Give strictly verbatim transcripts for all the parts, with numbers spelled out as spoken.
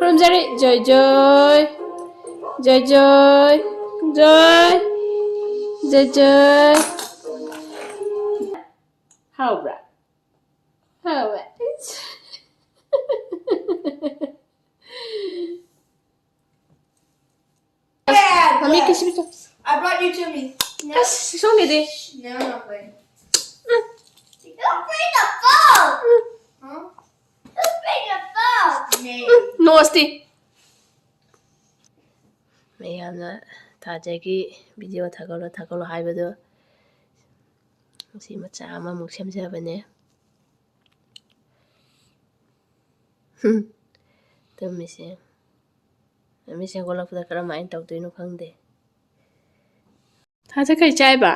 ꯈꯨꯔꯨꯝꯖꯔꯤ꯫ ꯖꯣꯏ ꯖꯣꯏ꯫ ꯖꯣꯏ ꯖꯣꯏ꯫ ꯖꯣꯏ꯫ ꯖꯣꯏ ꯖꯣꯏ꯫ ꯍꯥꯎꯕ꯭ꯔꯥ? ꯍꯥꯎꯋꯦ꯫ ꯃꯃꯤ ꯀꯤꯁꯤ ꯄꯤꯊꯣꯛ꯫ I brought you to me. No. ꯑꯁ, ꯁꯣꯝꯒꯤꯗꯤ꯫ No, I'm not going. Um. Don't bring the phone. Um. Huh? Don't bring the phone. No. ꯎꯝ, ꯅꯣꯁꯇꯤ꯫ ꯃꯌꯥꯝꯅ ꯊꯥꯖꯒꯤ video ꯊꯥꯒꯠꯂꯣ, ꯊꯥꯒꯠꯂꯣ ꯍꯥꯏꯕꯗꯣ ꯉꯁꯤ ꯃꯆꯥ ꯑꯃꯃꯨꯛ ꯁꯦꯝꯖꯕꯅꯦ꯫ ꯍꯨꯝ꯫ ꯇꯨꯝꯃꯤꯁꯦ꯫ ꯇꯨꯝꯃꯤꯁꯦ ꯍꯧꯒꯠꯂꯛꯄꯗ ꯀꯔꯝꯍꯥꯏꯅ ꯇꯧꯗꯣꯏꯅꯣ ꯈꯪꯗꯦ꯫ ꯊꯥꯖ ꯀꯩ ꯆꯥꯏꯕ?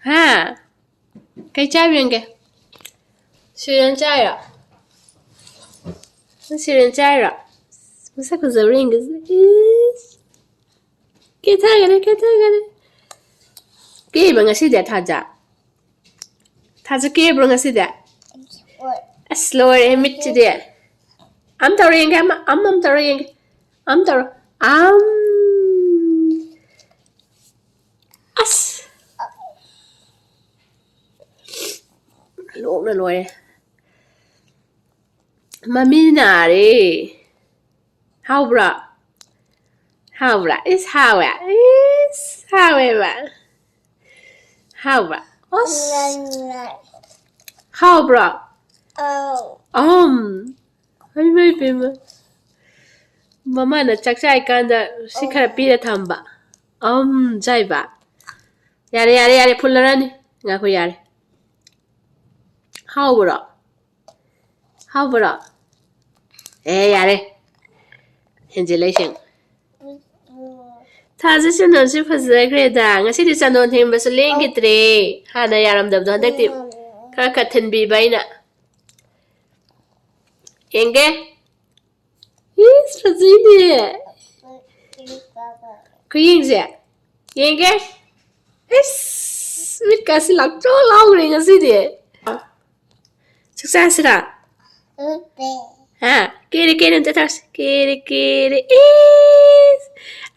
ꯍꯥ? ꯀꯩ ꯆꯥꯏꯕ ꯌꯦꯡꯒꯦ? ꯁꯤꯔꯦꯜ ꯆꯥꯏꯔꯣ? ꯅꯪ ꯁꯤꯔꯦꯜ ꯆꯥꯏꯔꯣ? ꯃꯁꯛ ꯐꯖꯕ꯭ꯔꯥ ꯌꯦꯡꯒꯦ꯫ ꯏꯁ! ꯀꯦꯊꯒꯔꯦ, ꯀꯦꯊꯒꯔꯦ꯫ ꯀꯦꯕ ꯉꯁꯤꯗꯤ ꯊꯥꯖ? ꯊꯥꯖ ꯀꯦꯕ꯭ꯔꯣ ꯉꯁꯤꯗꯤ? ꯍꯣꯏ꯫ ꯑꯁ, ꯂꯣꯏꯔꯦ ꯃꯤꯠꯁꯤꯗꯤ꯫ ꯑꯝ ꯇꯧꯔ ꯌꯦꯡꯒꯦ, ꯑꯃ, ꯑꯃ, ꯑꯃ ꯇꯧꯔ ꯌꯦꯡꯒꯦ꯫ ꯑꯝ ꯇꯧꯔꯣ꯫ ꯑꯝ꯫ ꯑꯁ꯫ ꯂꯣꯛꯅ ꯂꯣꯏꯔꯦ꯫ ꯃꯃꯤ ꯅꯥꯔꯦ꯫ ꯍꯥꯎꯕ꯭ꯔꯣ? ꯍꯥꯎꯕ꯭ꯔꯥ? ꯏꯁ, ꯍꯥꯎꯋꯦ꯫ ꯏꯁ, ꯍꯥꯎꯋꯦꯕ꯫ ꯍꯥꯎꯕ꯭ꯔꯥ? ꯑꯁ꯫ ꯍꯥꯎꯕ꯭ꯔꯣ? ꯑꯧ꯫ ꯑꯍꯝ꯫ ꯍꯩꯃꯥ ꯏꯄꯦꯝꯃ꯫ ꯃꯃꯥꯅ ꯆꯥꯛ ꯆꯥꯏꯀꯥꯟꯗ ꯁꯤ ꯈꯔ ꯄꯤꯔ ꯊꯝꯕ꯫ ꯑꯍꯝ ꯆꯥꯏꯕ꯫ ꯌꯥꯔꯦ, ꯌꯥꯔꯦ, ꯌꯥꯔꯦ, ꯐꯨꯜꯂꯔꯅꯤ꯫ ꯉꯥꯏꯈꯣ, ꯌꯥꯔꯦ꯫ ꯍꯥꯎꯕ꯭ꯔꯣ? ꯍꯥꯎꯕ꯭ꯔꯣ? ꯑꯦ, ꯌꯥꯔꯦ꯫ ꯍꯦꯟꯖꯤꯜꯂꯦ ꯁꯦꯡ꯫ ꯊꯥꯖ ꯆꯟꯗꯣꯟꯁꯨ ꯐꯖꯈ꯭ꯔꯦꯗ꯫ ꯉꯁꯤꯗꯤ ꯆꯟꯗꯣꯟ ꯊꯦꯡꯕꯁꯨ ꯂꯦꯡꯈꯤꯗ꯭ꯔꯦ꯫ ꯍꯥꯟꯅ ꯌꯥꯔꯝꯗꯕꯗꯣ ꯍꯟꯗꯛꯇꯤ ꯈꯔ ꯈꯔ ꯊꯤꯟꯕꯤꯕ ꯑꯩꯅ꯫ ꯌꯦꯡꯒꯦ꯫ ꯏꯁ, ꯐꯖꯩꯅꯦ꯫ ꯈꯨꯌꯦꯡꯁꯦ꯫ ꯌꯦꯡꯒꯦ꯫ ꯏꯁ, ꯃꯤꯠꯀꯥꯁꯤ ꯂꯥꯎꯇ꯭ꯔꯣꯛ ꯂꯥꯎꯈ꯭ꯔꯦ ꯉꯁꯤꯗꯤ꯫ ꯆꯥꯛ ꯆꯥꯁꯤꯔꯥ? ꯅꯠꯇꯦ꯫ ꯑꯥ, ꯀꯦꯔꯦ ꯀꯦꯔꯦ ꯑꯝꯇ ꯇꯧꯔꯁꯤ꯫ ꯀꯦꯔꯦ ꯀꯦꯔꯦ ꯏꯁ꯫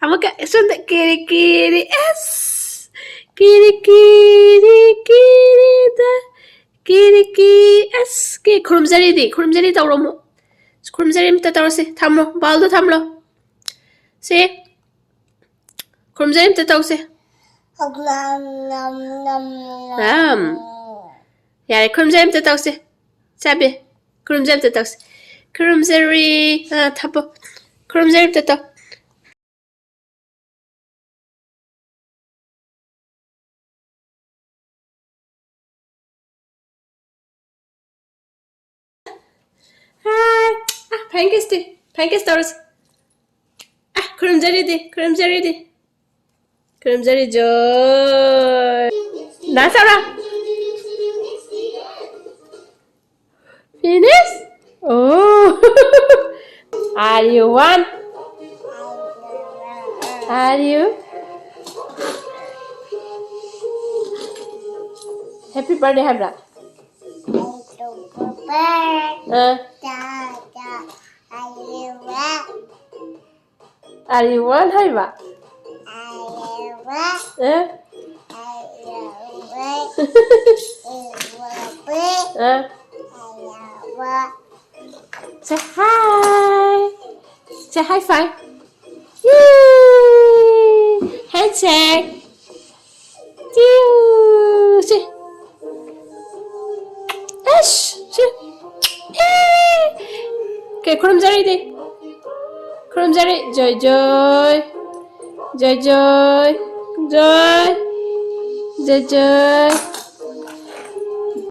ꯑꯃꯨꯛꯀ ꯁꯣꯝꯗ ꯀꯦꯔꯦ ꯀꯦꯔꯦ ꯑꯁ꯫ ꯀꯦꯔꯦ ꯀꯦꯔꯦ ꯀꯦꯔꯦꯗ꯫ ꯀꯦꯔꯦ ꯀꯦ ꯑꯁ꯫ ꯀꯦ ꯈꯨꯔꯨꯝꯖꯔꯤꯗꯤ, ꯈꯨꯔꯨꯝꯖꯔꯤ ꯇꯧꯔꯣ ꯑꯃꯨꯛ꯫ ꯈꯨꯔꯨꯝꯖꯔꯤ ꯑꯝꯇ ꯇꯧꯔꯁꯤ꯫ ꯊꯝꯃꯣ, ꯕꯥꯎꯜꯗꯣ ꯊꯝꯂꯣ꯫ ꯁꯤ꯫ ꯈꯨꯔꯨꯝꯖꯔꯤ ꯑꯝꯇ ꯇꯧꯁꯦ꯫ ꯅꯝ, ꯅꯝ, ꯅꯝ, ꯅꯝ꯫ ꯌꯥꯔꯦ, ꯈꯨꯔꯨꯝꯖꯔꯤ ꯑꯝꯇ ꯇꯧꯁꯦ꯫ ꯆꯥꯕꯤ, ꯈꯨꯔꯨꯝꯖꯔꯤ ꯑꯝꯇ ꯇꯧꯁꯦ꯫ ꯈꯨꯔꯨꯝꯖꯔꯤ꯫ ꯑꯥ, ꯊꯝꯃꯣ꯫ ꯈꯨꯔꯨꯝꯖꯔꯤ ꯑꯝꯇ ꯇꯧ꯫ ꯍꯥꯏ꯫ ꯑꯥ, ꯐ꯭ꯔꯦꯡꯀꯤꯁꯇꯤ, ꯐ꯭ꯔꯦꯡꯀꯤꯁ ꯇꯧꯔꯁꯤ꯫ ꯑꯥ, ꯈꯨꯔꯨꯝꯖꯔꯤꯗꯤ, ꯈꯨꯔꯨꯝꯖꯔꯤꯗꯤ꯫ ꯈꯨꯔꯨꯝꯖꯔꯤ, ꯖꯣꯏ꯫ ꯗꯥꯟꯁ ꯇꯧꯔꯣ꯫ Finish? Oh. Are you one? Are you? Happy birthday ꯍꯥꯏꯕ꯭ꯔꯥ? ꯑꯥ꯫ Are you one ꯍꯥꯏꯕ? ꯑꯦ? ꯑꯦ? Say hi. Say high five. Yay! Handshake. ꯇ꯭ꯌꯨ! ꯁꯤ꯫ ꯑꯁ! ꯁꯤ꯫ ꯑꯦ! ꯀꯩ ꯈꯨꯔꯨꯝꯖꯔꯤꯗꯤ? ꯈꯨꯔꯨꯝꯖꯔꯤ꯫ ꯖꯣꯏ ꯖꯣꯏ꯫ ꯖꯣꯏ ꯖꯣꯏ꯫ ꯖꯣꯏ꯫ ꯖꯣꯏ ꯖꯣꯏ꯫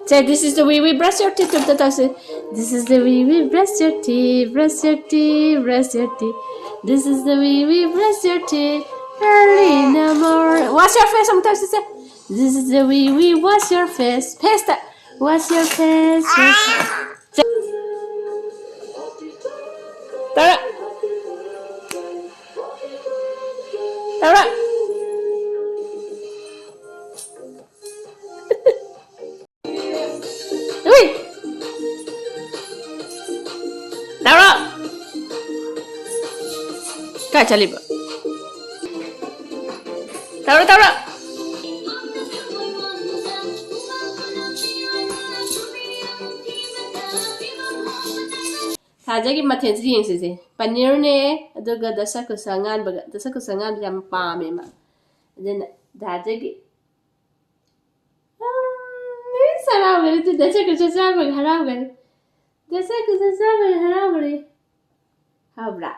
ꯁꯦ, this is the way we brush your teeth. ꯑꯝꯇ ꯇꯧꯁꯤ꯫ This is the way we brush your teeth, brush your teeth, brush your teeth. This is the way we brush your teeth. Early in the morning. Wash your face. ꯑꯃꯨꯛ ꯇꯧꯁꯤ, ꯁꯦ꯫ This is the way we wash your face. Face ꯇ꯫ Wash your face. Wash your... ꯁꯦ꯫ ꯇꯧꯔꯣ꯫ ꯇꯧꯔꯣ꯫ ꯎꯏ! ꯀꯥꯏ ꯆꯠꯂꯤꯕ? ꯇꯧꯔꯣ, ꯇꯧꯔꯣ꯫ ꯊꯥꯖꯒꯤ ꯃꯊꯦꯜꯁꯤ ꯌꯦꯡꯁꯤꯁꯦ꯫ ꯄꯅꯤꯔꯅꯦ, ꯑꯗꯨꯒ ꯗꯁꯀꯨꯁ ꯑꯉꯥꯟꯕꯒ꯫ ꯗꯁꯀꯨꯁ ꯑꯉꯥꯟꯕꯁꯦ ꯌꯥꯝ ꯄꯥꯝꯃꯦ ꯃꯥ꯫ ꯑꯗꯨꯅ ꯊꯥꯖꯒꯤ ꯎꯝ, ꯏꯁ, ꯍꯔꯥꯎꯒꯅꯤ, ꯇꯨ ꯗꯁꯀꯨꯁ ꯆꯥꯕꯒꯤ ꯍꯔꯥꯎꯒꯅꯤ꯫ ꯗꯁꯀꯨꯁ ꯆꯥꯕꯒꯤ ꯍꯔꯥꯎꯒꯅꯤ꯫ ꯍꯥꯎꯕ꯭ꯔꯥ?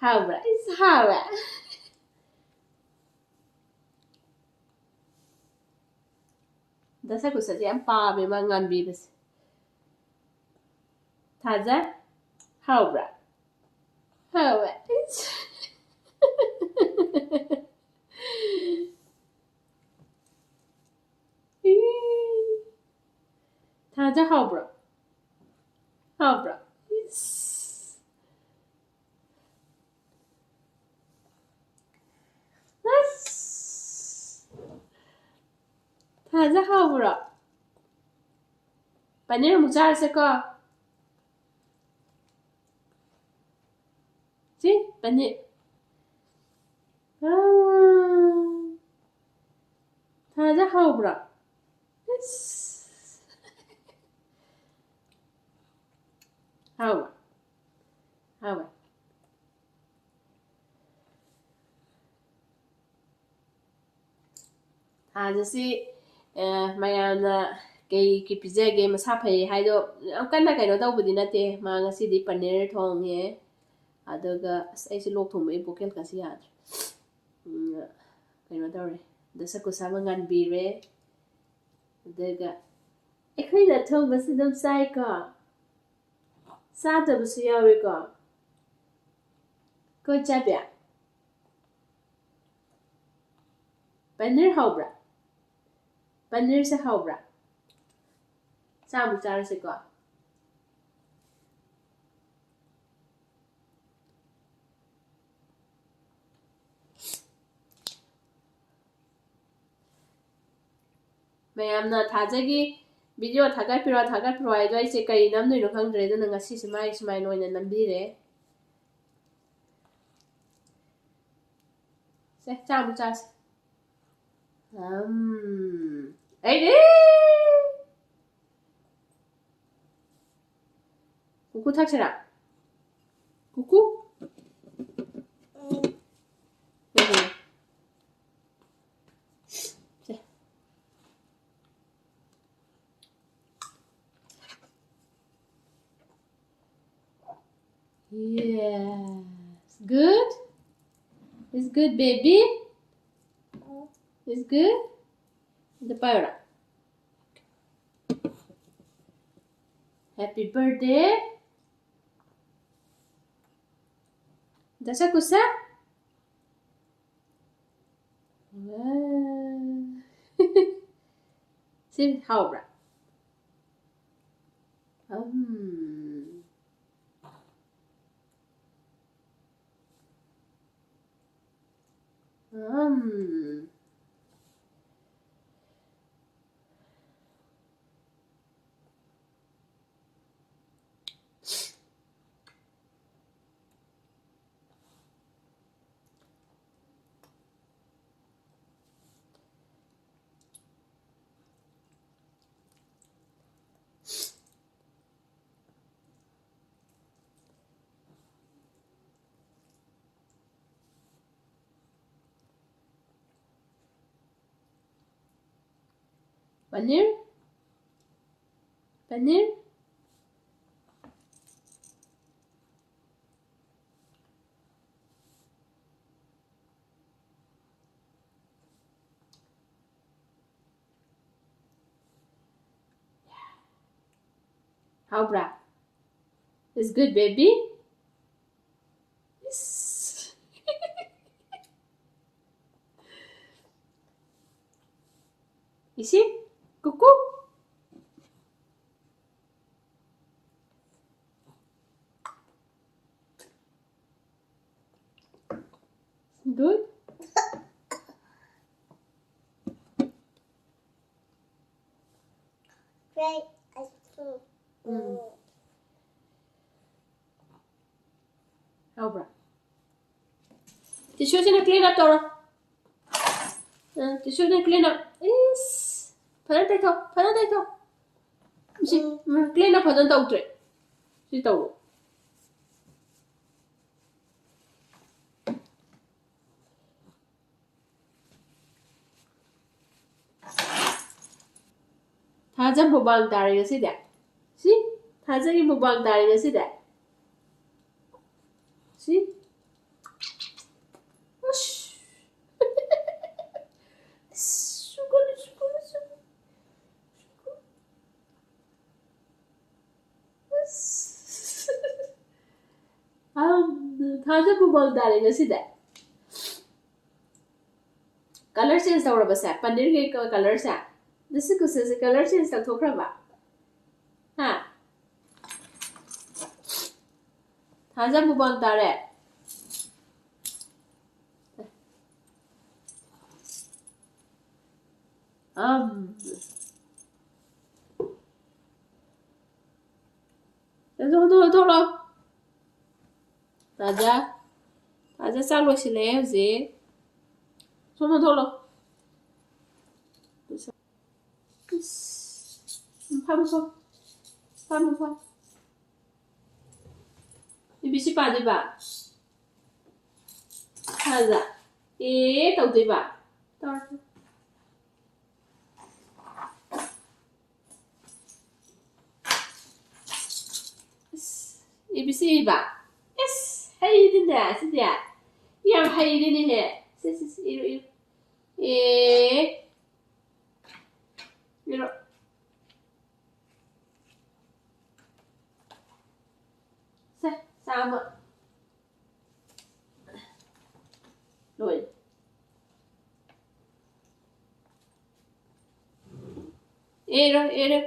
ꯍꯥꯎꯕ꯭ꯔꯥ? ꯏꯁ, ꯍꯥꯎꯋꯦ꯫ ꯗꯁꯀꯨꯁꯁꯦ ꯌꯥꯝ ꯄꯥꯝꯃꯦ ꯃꯥ ꯉꯥꯟꯕꯤꯕꯁꯦ꯫ ꯊꯥꯖ, ꯍꯥꯎꯕ꯭ꯔꯥ? ꯍꯥꯎꯋꯦ꯫ ꯏꯁ꯫ ꯊꯥꯖ ꯍꯥꯎꯕ꯭ꯔꯣ? ꯍꯥꯎꯕ꯭ꯔꯣ? ꯏꯁ꯫ ꯑꯁ꯫ ꯊꯥꯖ ꯍꯥꯎꯕ꯭ꯔꯣ? ꯄꯅꯤꯔ ꯑꯃꯨꯛ ꯆꯥꯔꯁꯦꯀꯣ꯫ ꯁꯤ ꯄꯅꯤꯔ꯫ ꯑꯥ꯫ ꯊꯥꯖ ꯍꯥꯎꯕ꯭ꯔꯣ? ꯏꯁ꯫ ꯍꯥꯎꯕ꯭ꯔꯣ? ꯍꯥꯎꯋꯦ꯫ ꯊꯥꯖꯁꯤ, ꯑ, ꯃꯌꯥꯝꯅ ꯀꯩ ꯀꯩ ꯄꯤꯖꯒꯦ, ꯃꯁꯥ ꯐꯩ ꯍꯥꯏꯗꯣ ꯌꯥꯝ ꯀꯟꯅ ꯀꯩꯅꯣ ꯇꯧꯕꯗꯤ ꯅꯠꯇꯦ꯫ ꯃꯥ ꯉꯁꯤꯗꯤ ꯄꯅꯤꯔ ꯊꯣꯡꯉꯦ꯫ ꯑꯗꯨꯒ, ꯑꯁ, ꯑꯩꯁꯦ ꯂꯣꯛ ꯊꯨꯡꯕꯒꯤ ꯚꯣꯀꯦꯜ ꯀꯁꯤ ꯌꯥꯗ꯭ꯔꯦ꯫ ꯎꯝ, ꯀꯩꯅꯣ ꯇꯧꯔꯦ, ꯗꯁꯀꯨꯁ ꯑꯃ ꯉꯥꯟꯕꯤꯔꯦ꯫ ꯑꯗꯨꯒ ꯑꯩꯈꯣꯏꯅ ꯑꯊꯣꯡꯕꯁꯤ ꯑꯗꯨꯝ ꯆꯥꯏꯀꯣ, ꯆꯥꯗꯕꯁꯨ ꯌꯥꯎꯋꯦꯀꯣ꯫ ꯀꯣ ꯆꯥꯕꯤ? ꯄꯅꯤꯔ ꯍꯥꯎꯕ꯭ꯔꯥ? ꯄꯅꯤꯔꯁꯦ ꯍꯥꯎꯕ꯭ꯔꯥ? ꯆꯥꯃꯨꯛ ꯆꯥꯔꯁꯤꯀꯣ꯫ ꯃꯌꯥꯝꯅ ꯊꯥꯖꯒꯤ video ꯊꯥꯒꯠꯄꯤꯔꯣ, ꯊꯥꯒꯠꯄꯤꯔꯣ ꯍꯥꯏꯗꯣ ꯑꯩꯁꯦ ꯀꯔꯤ ꯅꯝꯗꯣꯏꯅꯣ ꯈꯪꯗ꯭ꯔꯦ, ꯑꯗꯨꯅ ꯉꯁꯤꯁꯦ ꯃꯥꯏ ꯁꯨꯃꯥꯏꯅ ꯑꯣꯏꯅ ꯅꯝꯕꯤꯔꯦ꯫ ꯑꯦ, ꯆꯥꯕꯨ ꯆꯥꯁꯤ꯫ ꯎꯝ꯫ ꯑꯩꯗꯤ ꯀꯨꯀꯨ ꯊꯛꯁꯤꯔꯥ? ꯀꯨꯀꯨ? ꯎꯝ꯫ ꯁꯦ꯫ Yes. Good? It's good, baby? It's good? ꯑꯗꯨ ꯄꯥꯏꯌꯨꯔꯥ? Happy birthday. Dust Kuch? Wow. ꯁꯤ ꯍꯥꯎꯕ꯭ꯔꯥ? ꯎꯝ꯫ ꯎꯝ꯫ Paneer? Paneer? ꯍꯥꯎꯕ꯭ꯔꯥ? It's good, baby. Yes. ꯏꯁꯤ, ꯀꯨꯀꯨ꯫ Good. Try ice cream. ꯎꯝ. ꯍꯥꯎꯕ꯭ꯔꯥ? Tissue ꯁꯤꯅ clean up ꯇꯧꯔꯣ꯫ ꯇꯤꯁꯨꯅ clean up. ꯏꯁ, ꯐꯖꯅ ꯇꯩꯊꯣꯛ, ꯐꯖꯅ ꯇꯩꯊꯣꯛ꯫ ꯁꯤ, ꯎꯝ, clean up ꯐꯖꯅ ꯇꯧꯗ꯭ꯔꯦ꯫ ꯁꯤ ꯇꯧꯔꯣ꯫ ꯊꯥꯖ ꯃꯨꯛꯕꯥꯡ ꯇꯥꯔꯦ ꯉꯁꯤꯗꯤ꯫ ꯁꯤ? ꯊꯥꯖꯒꯤ ꯃꯨꯛꯕꯥꯡ ꯇꯥꯔꯦ ꯉꯁꯤꯗꯤ꯫ ꯁꯤ? ꯑꯁ꯫ ꯑꯁ, ꯁꯨꯒꯠꯂꯨ, ꯁꯨꯒꯠꯂꯨ, ꯁꯨꯒꯠꯂꯨ꯫ ꯑꯁ꯫ ꯑꯝ, ꯊꯥꯖ ꯃꯨꯛꯕꯥꯡ ꯇꯥꯔꯦ ꯉꯁꯤꯗꯤ꯫ Colour change ꯇꯧꯔꯕꯁꯦ, ꯄꯅꯤꯔꯒꯤ ꯀ-, colourꯁꯦ꯫ ꯅꯁꯤ ꯀꯨꯁꯤꯁꯦ colour change ꯇꯧꯊꯣꯛꯈ꯭ꯔꯕ? ꯍꯥ? ꯊꯥꯖ ꯃꯨꯛꯕꯥꯡ ꯇꯥꯔꯦ꯫ ꯑꯝ꯫ ꯊꯣꯛꯂꯣ, ꯊꯣꯛꯂꯣ, ꯊꯣꯛꯂꯣ꯫ ꯇꯥꯖꯥ꯫ ꯇꯥꯖꯥ ꯆꯥꯛ ꯂꯣꯏꯁꯤꯜꯂꯛꯑꯦ ꯍꯧꯖꯤꯛ꯫ ꯁꯣꯝꯗ ꯊꯣꯛꯂꯣ꯫ ꯏꯁ꯫ ꯐꯝꯃꯨ, ꯐꯝꯃꯨ꯫ ꯐꯝꯃꯨ, ꯐꯝꯃꯨ꯫ A B C ꯄꯥꯗꯣꯏꯕ? ꯇꯥꯖꯥ꯫ ꯑꯦ ꯇꯧꯗꯣꯏꯕ? ꯇꯧꯔꯁꯤ꯫ ꯑꯁ, ꯑꯦ ꯕꯤ ꯁꯤ ꯏꯕ? ꯑꯁ, ꯍꯩꯔꯦꯅꯦ ꯁꯤꯗꯤ꯫ ꯌꯥꯝ ꯍꯩꯔꯦꯅꯦꯍꯦ꯫ ꯁꯦ, ꯁꯦ, ꯁꯦ, ꯏꯔꯣ, ꯏꯔꯣ꯫ ꯑꯦ꯫ ꯏꯔꯣ꯫ ꯁꯦ, ꯆꯥꯝꯃ꯫ ꯂꯣꯏꯔꯦ꯫ ꯑꯦꯔꯣ, ꯑꯦꯔꯣ꯫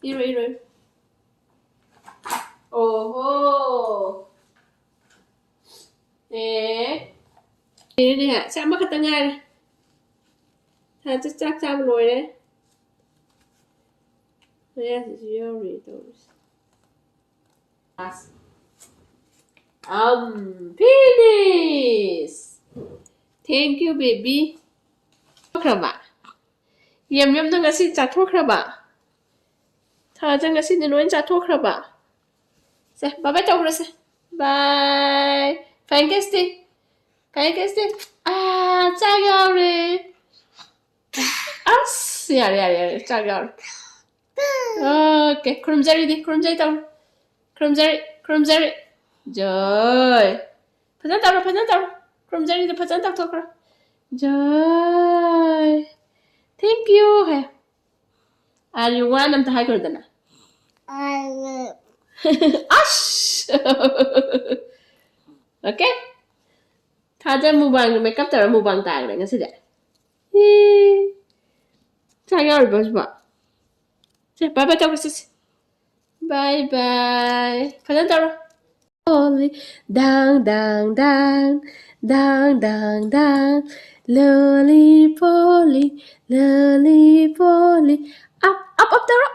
ꯏꯔꯣ, ꯏꯔꯣ, ꯏꯔꯣ꯫ ꯑꯣꯍꯣ꯫ ꯑꯦ꯫ ꯑꯦꯅꯦ, ꯁꯤ ꯑꯃꯈꯛꯇ ꯉꯥꯏꯔꯦ꯫ ꯊꯥ-, ꯆꯥꯛ, ꯆꯥꯛ ꯆꯥꯕ ꯂꯣꯏꯔꯦ꯫ ꯃꯌꯥꯁꯤꯁꯨ ꯌꯥꯎꯔꯤ ꯇꯧꯔꯤꯁꯦ꯫ ꯑꯁ꯫ Um, finish. Thank you, baby. ꯆꯥꯊꯣꯛꯈ꯭ꯔꯕ? ꯌꯥꯝ ꯌꯥꯝꯅ ꯉꯁꯤ ꯆꯥꯊꯣꯛꯈ꯭ꯔꯕ? ꯊꯥꯖ ꯉꯁꯤꯗꯤ ꯂꯣꯏ ꯆꯥꯊꯣꯛꯈ꯭ꯔꯕ? ꯁꯦ, bye bye ꯇꯧꯈ꯭ꯔꯁꯦ. Bye. ꯐꯥꯏꯟ ꯀꯦꯁꯇꯤ? ꯐꯥꯏꯟ ꯀꯦꯁꯇꯤ? ꯑꯥ, ꯆꯥꯛ ꯌꯥꯎꯔꯦ. ꯑꯁ, ꯌꯥꯔꯦ, ꯌꯥꯔꯦ, ꯌꯥꯔꯦ. ꯆꯥꯛ ꯌꯥꯎꯔꯦ. ꯑꯣꯀꯦ, ꯈꯨꯔꯨꯝꯖꯔꯤꯗꯤ, ꯈꯨꯔꯨꯝꯖꯔꯤ ꯇꯧꯔꯣ. ꯈꯨꯔꯨꯝꯖꯔꯤ, ꯈꯨꯔꯨꯝꯖꯔꯤ. ꯖꯣꯏ. ꯐꯖꯅ ꯇꯧꯔꯣ, ꯐꯖꯅ ꯇꯧꯔꯣ. ꯈꯨꯔꯨꯝꯖꯔꯤꯗꯣ ꯐꯖꯅ ꯇꯧꯊꯣꯛꯈ꯭ꯔꯣ. ꯖꯣꯏ. Thank you high. Are you one ꯑꯝꯇ ꯍꯥꯏꯈ꯭ꯔꯣꯗꯅ. ꯑꯁ. ꯑꯣꯀꯦ. ꯊꯥꯖ ꯃꯨꯕꯥꯡꯒꯤ ꯃꯦꯀꯞ ꯇꯧꯔ ꯃꯨꯕꯥꯡ ꯇꯥꯈ꯭ꯔꯦ ꯉꯁꯤꯗꯤ. ꯍꯤ. ꯆꯥꯛ ꯌꯥꯎꯔꯤꯕꯣ ꯍꯧꯖꯤꯛꯐꯥꯎ? ꯁꯦ, bye bye ꯇꯧꯔꯁꯤ. Bye bye. ꯐꯖꯅ ꯇꯧꯔꯣ. Polly, down, down, down, down, down, down. Lolly, Polly, Lolly, Polly. Up, up, up ꯇꯧꯔꯣ.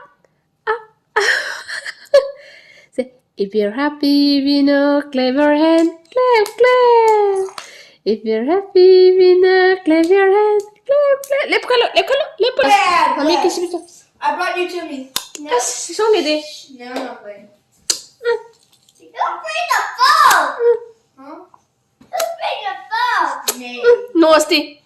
Up, up. Say, if you're happy, we know, clap your hand, clap, clap. If you're happy, we know, clap your hand, clap, clap. ꯂꯦꯞꯈꯠꯂꯣ, ꯂꯦꯞꯈꯠꯂꯣ, ꯂꯦꯞꯈꯠꯂꯣ. ꯃꯃꯤ ꯀꯤꯁꯤ ꯄꯤꯖꯧ. I brought you to me. No. ꯑꯁ, ꯁꯣꯝꯒꯤꯗꯤ. No, I'm not playing. Don't break the phone. Huh? Don't break the phone. ꯅꯣꯁꯇꯤ?